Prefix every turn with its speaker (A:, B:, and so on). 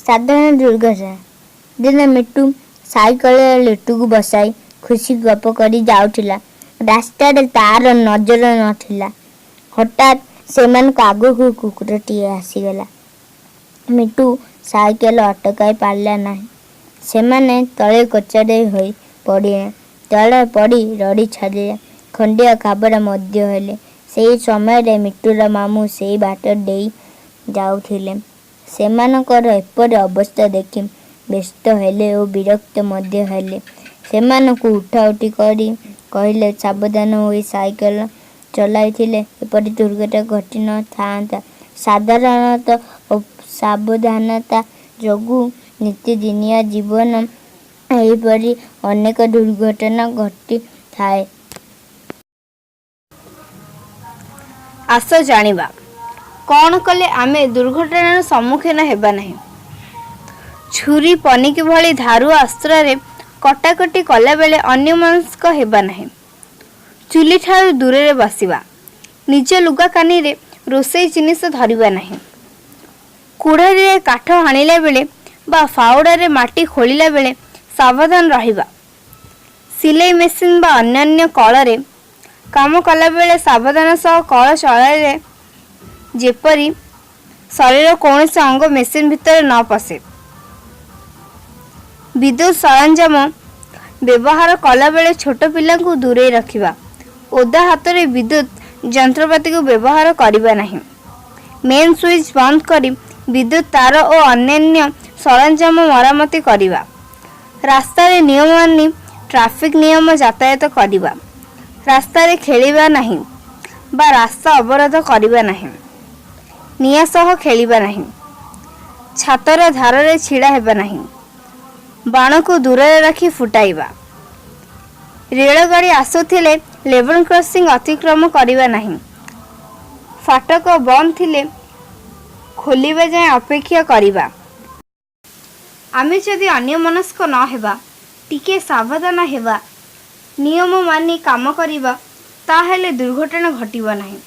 A: ସାଧାରଣ ଦୁର୍ଘଟଣା। ଦିନେ ମିଟୁ ସାଇକେଲରେ ଲିଟୁକୁ ବସାଇ ଖୁସି ଗପ କରି ଯାଉଥିଲା। ରାସ୍ତାରେ ତାର ନଜର ନଥିଲା। ହଠାତ୍ ସେମାନଙ୍କ ଆଗକୁ କୁକୁରଟିଏ ଆସିଗଲା। ମିଟୁ ସାଇକେଲ ଅଟକାଇ ପାରିଲା ନାହିଁ। ସେମାନେ ତଳେ କଚାଡ଼ି ହୋଇ ପଡ଼ିଲେ। ତଳେ ପଡ଼ି ରଡ଼ି ଛାଡ଼ିଲେ। ଖଣ୍ଡିଆ ଖାବରା ମଧ୍ୟ ହେଲେ। ସେହି ସମୟରେ ମିଟୁର ମାମୁଁ ସେଇ ବାଟ ଦେଇ ଯାଉଥିଲେ। ସେମାନଙ୍କର ଏପରି ଅବସ୍ଥା ଦେଖି ବ୍ୟସ୍ତ ହେଲେ ଓ ବିରକ୍ତ ମଧ୍ୟ ହେଲେ। ସେମାନଙ୍କୁ ଉଠାଉଠି କରି କହିଲେ, ସାବଧାନ ହୋଇ ସାଇକେଲ ଚଲାଇଥିଲେ ଏପରି ଦୁର୍ଘଟଣା ଘଟି ନ ଥାଆନ୍ତା। ସାଧାରଣତଃ ଅସାବଧାନତା ଯୋଗୁଁ ନିତିଦିନିଆ ଜୀବନରେ ଏହିପରି ଅନେକ ଦୁର୍ଘଟଣା ଘଟିଥାଏ।
B: ଆସ ଜାଣିବା, କ'ଣ କଲେ ଆମେ ଦୁର୍ଘଟଣାର ସମ୍ମୁଖୀନ ହେବା ନାହିଁ। ଛୁରୀ, ପନିକି ଭଳି ଧାରୁଆ ଅସ୍ତ୍ରରେ କଟାକଟି କଲାବେଳେ ଅନ୍ୟମନସ୍କ ହେବା ନାହିଁ। ଚୁଲିଠାରୁ ଦୂରରେ ବସିବା। ନିଜ ଲୁଗା କାନିରେ ରୋଷେଇ ଜିନିଷ ଧରିବା ନାହିଁ। କୁରାଢ଼ିରେ କାଠ ହାଣିଲା ବେଳେ ବା ଫାଉଡ଼ାରେ ମାଟି ଖୋଳିଲା ବେଳେ ସାବଧାନ ରହିବା। ସିଲେଇ ମେସିନ୍ ବା ଅନ୍ୟାନ୍ୟ କଳରେ କାମ କଲାବେଳେ ସାବଧାନ ସହ କଳ ଚଳାଇଲେ ଯେପରି ଶରୀରର କୌଣସି ଅଙ୍ଗ ମେସିନ୍ ଭିତରେ ନ ପଶେ। ବିଦ୍ୟୁତ୍ ସରଞ୍ଜାମ ବ୍ୟବହାର କଲାବେଳେ ଛୋଟ ପିଲାଙ୍କୁ ଦୂରେଇ ରଖିବା। ଓଦା ହାତରେ ବିଦ୍ୟୁତ୍ ଯନ୍ତ୍ରପାତିକୁ ବ୍ୟବହାର କରିବା ନାହିଁ। ମେନ୍ ସୁଇଚ୍ ବନ୍ଦ କରି ବିଦ୍ୟୁତ୍ ତାର ଓ ଅନ୍ୟାନ୍ୟ ସରଞ୍ଜାମ ମରାମତି କରିବା। ରାସ୍ତାରେ ନିୟମ ମାନି ଟ୍ରାଫିକ୍ ନିୟମ ଯାତାୟାତ କରିବା। ରାସ୍ତାରେ ଖେଳିବା ନାହିଁ ବା ରାସ୍ତା ଅବରୋଧ କରିବା ନାହିଁ। ନିଆଁ ସହ ଖେଳିବା ନାହିଁ। ଛାତର ଧାରରେ ଛିଡ଼ା ହେବା ନାହିଁ। ବାଣକୁ ଦୂରରେ ରଖି ଫୁଟାଇବା। ରେଳଗାଡ଼ି ଆସୁଥିଲେ ଲେଭେଲ୍ କ୍ରସିଂ ଅତିକ୍ରମ କରିବା ନାହିଁ। ଫାଟକ ବନ୍ଦ ଥିଲେ ଖୋଲିବା ଯାଏଁ ଅପେକ୍ଷା କରିବା। ଆମେ ଯଦି ଅନ୍ୟମନସ୍କ ନ ହେବା, ଟିକିଏ ସାବଧାନ ହେବା, ନିୟମ ମାନି କାମ କରିବା, ତାହେଲେ ଦୁର୍ଘଟଣା ଘଟିବ ନାହିଁ।